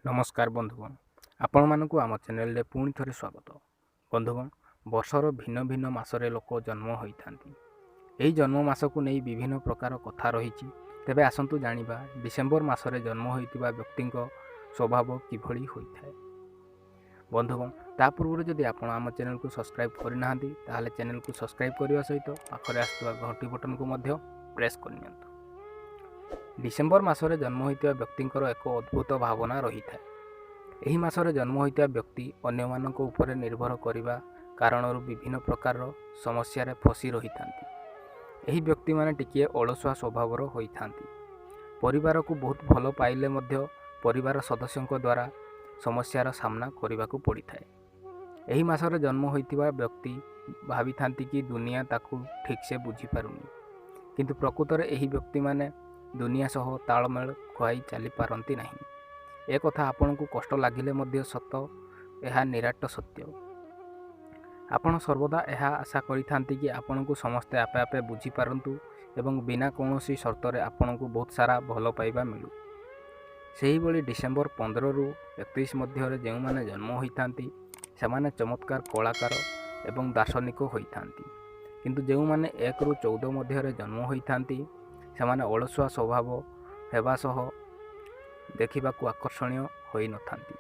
ନମସ୍କାର ବନ୍ଧୁଗଣ, ଆପଣମାନଙ୍କୁ ଆମ ଚ୍ୟାନେଲରେ ପୁଣି ଥରେ ସ୍ୱାଗତ। ବନ୍ଧୁଗଣ, ବର୍ଷର ଭିନ୍ନ ଭିନ୍ନ ମାସରେ ଲୋକ ଜନ୍ମ ହୋଇଥାନ୍ତି। ଏହି ଜନ୍ମ ମାସକୁ ନେଇ ବିଭିନ୍ନ ପ୍ରକାର କଥା ରହିଛି। ତେବେ ଆସନ୍ତୁ ଜାଣିବା ଡିସେମ୍ବର ମାସରେ ଜନ୍ମ ହୋଇଥିବା ବ୍ୟକ୍ତିଙ୍କ ସ୍ୱଭାବ କିଭଳି ହୋଇଥାଏ। ବନ୍ଧୁଗଣ, ତା ପୂର୍ବରୁ ଯଦି ଆପଣ ଆମ ଚ୍ୟାନେଲକୁ ସବସ୍କ୍ରାଇବ୍ କରିନାହାନ୍ତି, ତାହେଲେ ଚ୍ୟାନେଲକୁ ସବସ୍କ୍ରାଇବ୍ କରିବା ସହିତ ପାଖରେ ଆସୁଥିବା ଘଣ୍ଟି ବଟନକୁ ମଧ୍ୟ ପ୍ରେସ୍ କରିନିଅନ୍ତୁ। ଡିସେମ୍ବର ମାସରେ ଜନ୍ମ ହୋଇଥିବା ବ୍ୟକ୍ତିଙ୍କର ଏକ ଅଦ୍ଭୁତ ଭାବନା ରହିଥାଏ। ଏହି ମାସରେ ଜନ୍ମ ହୋଇଥିବା ବ୍ୟକ୍ତି ଅନ୍ୟମାନଙ୍କ ଉପରେ ନିର୍ଭର କରିବା କାରଣରୁ ବିଭିନ୍ନ ପ୍ରକାରର ସମସ୍ୟାରେ ଫସି ରହିଥାନ୍ତି। ଏହି ବ୍ୟକ୍ତିମାନେ ଟିକିଏ ଅଳସୁଆ ସ୍ୱଭାବର ହୋଇଥାନ୍ତି। ପରିବାରକୁ ବହୁତ ଭଲ ପାଇଲେ ମଧ୍ୟ ପରିବାର ସଦସ୍ୟଙ୍କ ଦ୍ୱାରା ସମସ୍ୟାର ସାମ୍ନା କରିବାକୁ ପଡ଼ିଥାଏ। ଏହି ମାସରେ ଜନ୍ମ ହୋଇଥିବା ବ୍ୟକ୍ତି ଭାବିଥାନ୍ତି କି ଦୁନିଆ ତାକୁ ଠିକ୍ସେ ବୁଝିପାରୁନି, କିନ୍ତୁ ପ୍ରକୃତରେ ଏହି ବ୍ୟକ୍ତିମାନେ ଦୁନିଆ ସହ ତାଳମେଳ ଖୁଆଇ ଚାଲିପାରନ୍ତି ନାହିଁ। ଏ କଥା ଆପଣଙ୍କୁ କଷ୍ଟ ଲାଗିଲେ ମଧ୍ୟ ସତ, ଏହା ନିରାଟ ସତ୍ୟ। ଆପଣ ସର୍ବଦା ଏହା ଆଶା କରିଥାନ୍ତି କି ଆପଣଙ୍କୁ ସମସ୍ତେ ଆପେ ଆପେ ବୁଝିପାରନ୍ତୁ ଏବଂ ବିନା କୌଣସି ସର୍ତ୍ତରେ ଆପଣଙ୍କୁ ବହୁତ ସାରା ଭଲ ପାଇବା ମିଳୁ। ସେହିଭଳି ଡିସେମ୍ବର 15ରୁ 31 ମଧ୍ୟରେ ଯେଉଁମାନେ ଜନ୍ମ ହୋଇଥାନ୍ତି, ସେମାନେ ଚମତ୍କାର କଳାକାର ଏବଂ ଦାର୍ଶନିକ ହୋଇଥାନ୍ତି। କିନ୍ତୁ ଯେଉଁମାନେ 1ରୁ 14 ମଧ୍ୟରେ ଜନ୍ମ ହୋଇଥାନ୍ତି, ସେମାନେ ଅଳସୁଆ ସ୍ୱଭାବ ହେବା ସହ ଦେଖିବାକୁ ଆକର୍ଷଣୀୟ ହୋଇନଥାନ୍ତି।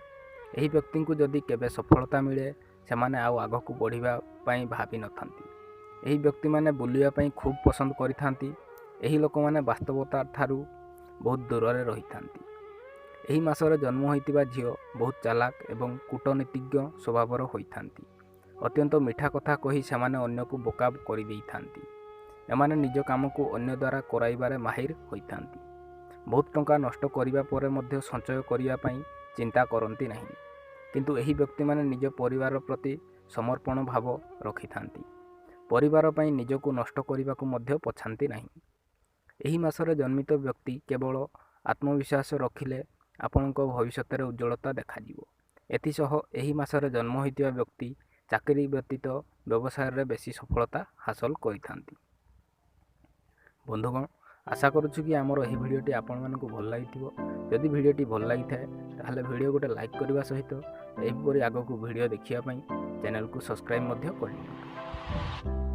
ଏହି ବ୍ୟକ୍ତିଙ୍କୁ ଯଦି କେବେ ସଫଳତା ମିଳେ, ସେମାନେ ଆଉ ଆଗକୁ ବଢ଼ିବା ପାଇଁ ଭାବିନଥାନ୍ତି। ଏହି ବ୍ୟକ୍ତିମାନେ ବୁଲିବା ପାଇଁ ଖୁବ୍ ପସନ୍ଦ କରିଥାନ୍ତି। ଏହି ଲୋକମାନେ ବାସ୍ତବତା ଠାରୁ ବହୁତ ଦୂରରେ ରହିଥାନ୍ତି। ଏହି ମାସରେ ଜନ୍ମ ହୋଇଥିବା ଝିଅ ବହୁତ ଚାଲାକ ଏବଂ କୂଟନୀତିଜ୍ଞ ସ୍ୱଭାବର ହୋଇଥାନ୍ତି। ଅତ୍ୟନ୍ତ ମିଠା କଥା କହି ସେମାନେ ଅନ୍ୟକୁ ବୋକା କରିଦେଇଥାନ୍ତି। ଏମାନେ ନିଜ କାମକୁ ଅନ୍ୟ ଦ୍ୱାରା କରାଇବାରେ ମାହିର ହୋଇଥାନ୍ତି। ବହୁତ ଟଙ୍କା ନଷ୍ଟ କରିବା ପରେ ମଧ୍ୟ ସଞ୍ଚୟ କରିବା ପାଇଁ ଚିନ୍ତା କରନ୍ତି ନାହିଁ। କିନ୍ତୁ ଏହି ବ୍ୟକ୍ତିମାନେ ନିଜ ପରିବାର ପ୍ରତି ସମର୍ପଣ ଭାବ ରଖିଥାନ୍ତି। ପରିବାର ପାଇଁ ନିଜକୁ ନଷ୍ଟ କରିବାକୁ ମଧ୍ୟ ପଛାନ୍ତି ନାହିଁ। ଏହି ମାସରେ ଜନ୍ମିତ ବ୍ୟକ୍ତି କେବଳ ଆତ୍ମବିଶ୍ୱାସ ରଖିଲେ ଆପଣଙ୍କ ଭବିଷ୍ୟତରେ ଉଜ୍ଜଳତା ଦେଖାଯିବ। ଏଥିସହ ଏହି ମାସରେ ଜନ୍ମ ହୋଇଥିବା ବ୍ୟକ୍ତି ଚାକିରି ବ୍ୟତୀତ ବ୍ୟବସାୟରେ ବେଶୀ ସଫଳତା ହାସଲ କରିଥାନ୍ତି। ବନ୍ଧୁଗଣ, ଆଶା କରୁଛୁ କି ଆମର ଏହି ଭିଡ଼ିଓଟି ଆପଣମାନଙ୍କୁ ଭଲ ଲାଗିଥିବ। ଯଦି ଭିଡ଼ିଓଟି ଭଲ ଲାଗିଥାଏ, ତାହେଲେ ଭିଡ଼ିଓ ଗୋଟେ ଲାଇକ୍ କରିବା ସହିତ ଏହିପରି ଆଗକୁ ଭିଡ଼ିଓ ଦେଖିବା ପାଇଁ ଚ୍ୟାନେଲକୁ ସବସ୍କ୍ରାଇବ୍ ମଧ୍ୟ କରିନିଅନ୍ତୁ।